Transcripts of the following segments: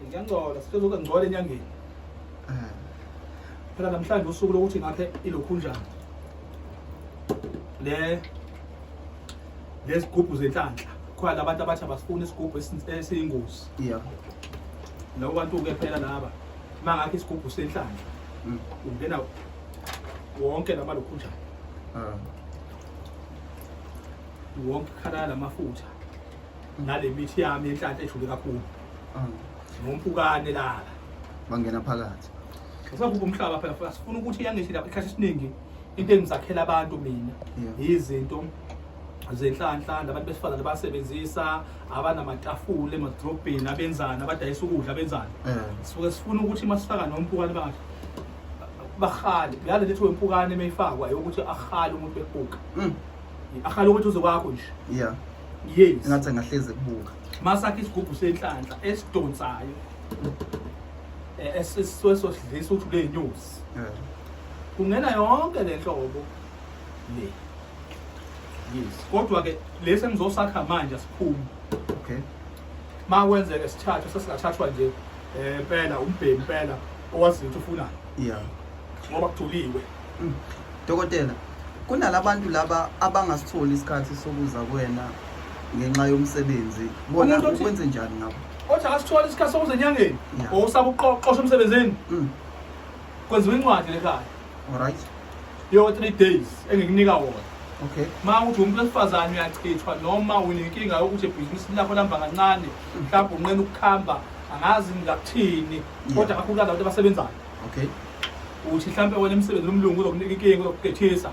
Ngiyangcola, sizoke ngcole enyangeni. Phela namhlanje usuku lokuthi ngakhe ilokhunjana. Le lezigubhu zenhlanhla. Khona labantu abathi abasifuni isigubhu esiyingozi. Yeah. Labo bantu ke phela laba mangakho isigubhu senhlanhla. Ungena wonke lamalokhunjana. Wonke khala lamafutha. Nale mithi yami yenhlanhla ejule kakhulu. Nompukane laba. Bangena phakathi. Sasakubha umhlaba phela sifuna ukuthi yangithi lapha ikhathi esiningi into engizakhela abantu mina izinto zenhlanhla nabantu besifazane basebenzisa abanamatafula emadrobheni abenzani abadayisa ukudla abenzani. Sisuke sifuna ukuthi masifaka nompukane bangathi bahale yale lethi wempukane mayifakwa yokuthi ahale umuntu ebuka. Ahale ukuthi uze kwakho nje. Yeah. Yes. Ngathi angahlezi ekubuka. Masakhe isigubhu senhlanhla esidonsayo. Esisuke sosidlisa ukuthi leyinyosi. Kungena yonke le nhlobo le. Yes. Kodwa ke lesi engizosakha manje asiphumi. Okay. Makwenzeke sithathwe sesingathathwa nje impela umbhemi impela owazi ukuthi ufunani. Yeah. Ngoba kujuliwe. Dokotela, kunalabantu laba abangasitholi isikhathi sokuza kuwena ngenxa yomsebenzi. Bona ukwenze njani ngabo? Othi akasitholi isikhathi sokuza enyangeni. Owusaba ukuqoqosha emsebenzini. Kwenziwa incwadi lekhaya. All right. Yo 3 days engikunika wona. Okay. Ma uthi umuntu wesifazane uyachithwa noma unenkinga yokuthi ibhizinisi lakho lihamba kancane, mhlawumbe unqena ukukhamba, angazi ngingakuthini, kodwa kakhulukazi abantu abasebenzayo. Okay. Uthi mhlawumbe wena emsebenzini umlungu uzokunika inkinga uzokugethisa,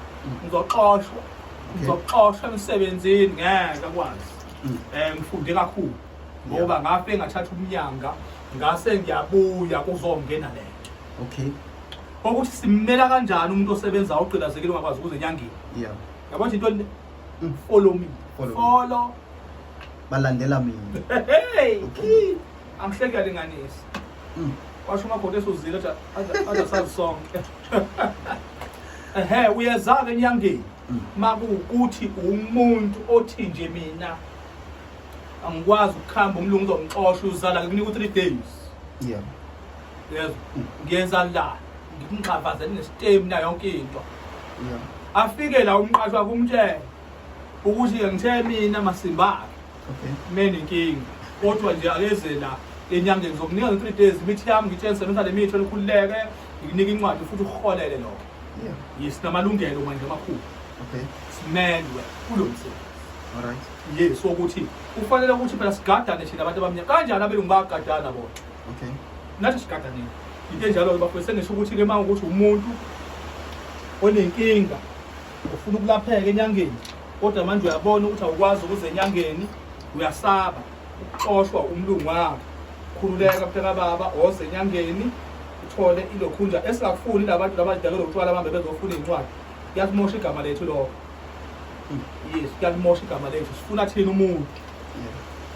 uzoxoshwa. Uzoxoshwa emsebenzini ngeke akwazi. Ngifunde kakhulu ngoba ngafe ngathatha umnyanga ngase ngiyabuya kuzongena lento. Okay. Ukuthi simmela kanjani umuntu osebenzayo ogqilazekile ongakwazi ukuze enyangeni. Yeah. Yabo nje into follow me. Follow. Balandela mina. Hey. Angihleki yalinganisa. Washo umakoti esuzile athi asazi sonke. Ehhe uyeza ke enyangeni. Makuwukuthi umuntu othi nje mina angikwazi ukukhamba umlungu uzongixosha uzala ngikunika u3 days. Yeah. Yezwa. Ngiyenza la ngikungxavazele nesitemu na yonke into. Yeah. Afike la umqashwa kumtshela ukuthi ngithe mina masimba. Okay. Mina inkinga. Kodwa nje akeze la enyangeni ngizokunika 3 days imithi yami ngitshela sebenzisa le mithi olukhululeke ngikunika incwadi futhi uholele lokho. Yeah. Yes, namalungelo manje amakhulu. Okay. Simelwe kulo msebenzi. All right. Yes, ukuthi kufanele ukuthi phela sigadane thina abantu abamnyama. Kanjani abelungu bayagadana bona? Okay. Nathi sigadanile. Into enjalo ke bafowethu sengisho ukuthi ke uma ukuthi umuntu onenkinga ufuna ukulapheka enyangeni kodwa manje uyabona ukuthi awukwazi ukuze enyangeni uyasaba ukuxoshwa umlungu wakho. Khululeka mntaka baba oze enyangeni uthole ilokhunja esingakufuni labantu labadakela utshwala bambe bezofuna incwadi. Kuyasimosha igama lethu lokho. Yes, kuyalimosha igama lethu. Sifuna thina umuntu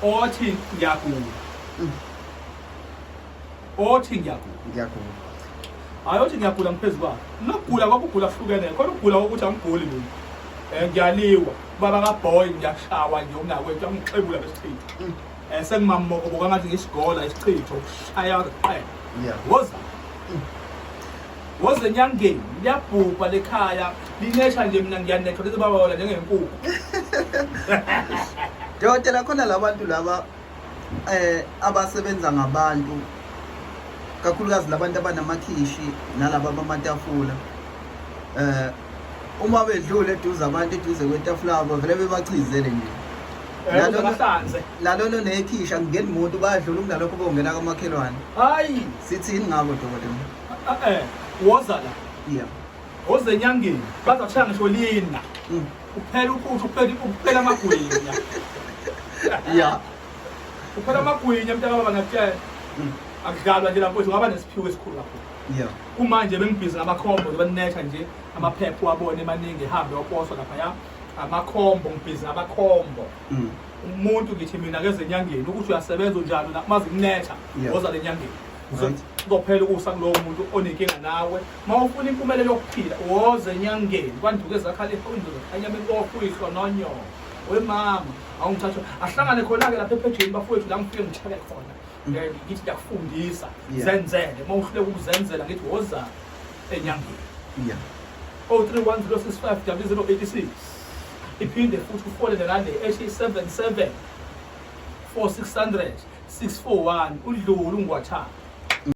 othi ngiyagula. Othi ngiyagula. Ngiyagula. Hayi othi ngiyagula ngiphezu kwakhe. Nokugula kwakugula kuhlukene. Khona ukugula ukuthi angiguli mina. Ngiyaliwa. Baba kaboy ngiyashawa nje umnakwethu angixebula besichitho. Sengimamoko boka ngathi ngisigola isichitho kushaya kuqeda. Yeah. Woza. Woza enyangeni liyabhubha lekhaya linesha nje mina ngiyanethwa lezi baba wona njengenkukhu. Dokotela khona labantu laba abasebenza ngabantu kakhulukazi labantu abanamakhishi nalaba abamatafula uma bedlule eduze abantu eduze kwetafula yabo vele bebachizele nje. Bahlanze. Lalona nekhishi akungeni muntu bayadlula kunalokho bongena kamakhelwane. Hayi, sithini ngabo dokotela? Woza la. Yeah. Woza enyangeni bazokushaya ngisho lina. Uphela uphuthu uphela amagwinya. Yeah. Uphela amagwinya mntaka baba ngiyakutshela. Akudlalwa nje lapho ungaba nesiphiwo esikhulu kakhulu. Yeah. Kumanje bengibhizi ngamakhombo ngibanetha nje amaphepha wabone emaningi ehambe yoposwa lapha ya amakhombo ngibhizi ngamakhombo. Umuntu ngithi mina kezenyangeni ukuthi uyasebenza unjani na mazi kunetha woza lenyangeni. Uzophela ukusa kulowo muntu onenkinga nawe. Uma ufuna impumelelo yokuphila woze enyangeni kwanduke ezakhala ifundo zakhanya emikofu nonyo. Wemama awungithatha ahlangane khona ke lapha ephejini bafowethu la ngifike ngithele khona. Ngithi ngiyakufundisa, zenzele. Uma uhluleka ukuzenzela, ngithi woza enyangeni. 031065 0086. Iphinde futhi ufonele nale ethi 77 4600 641, udlule ungwathana.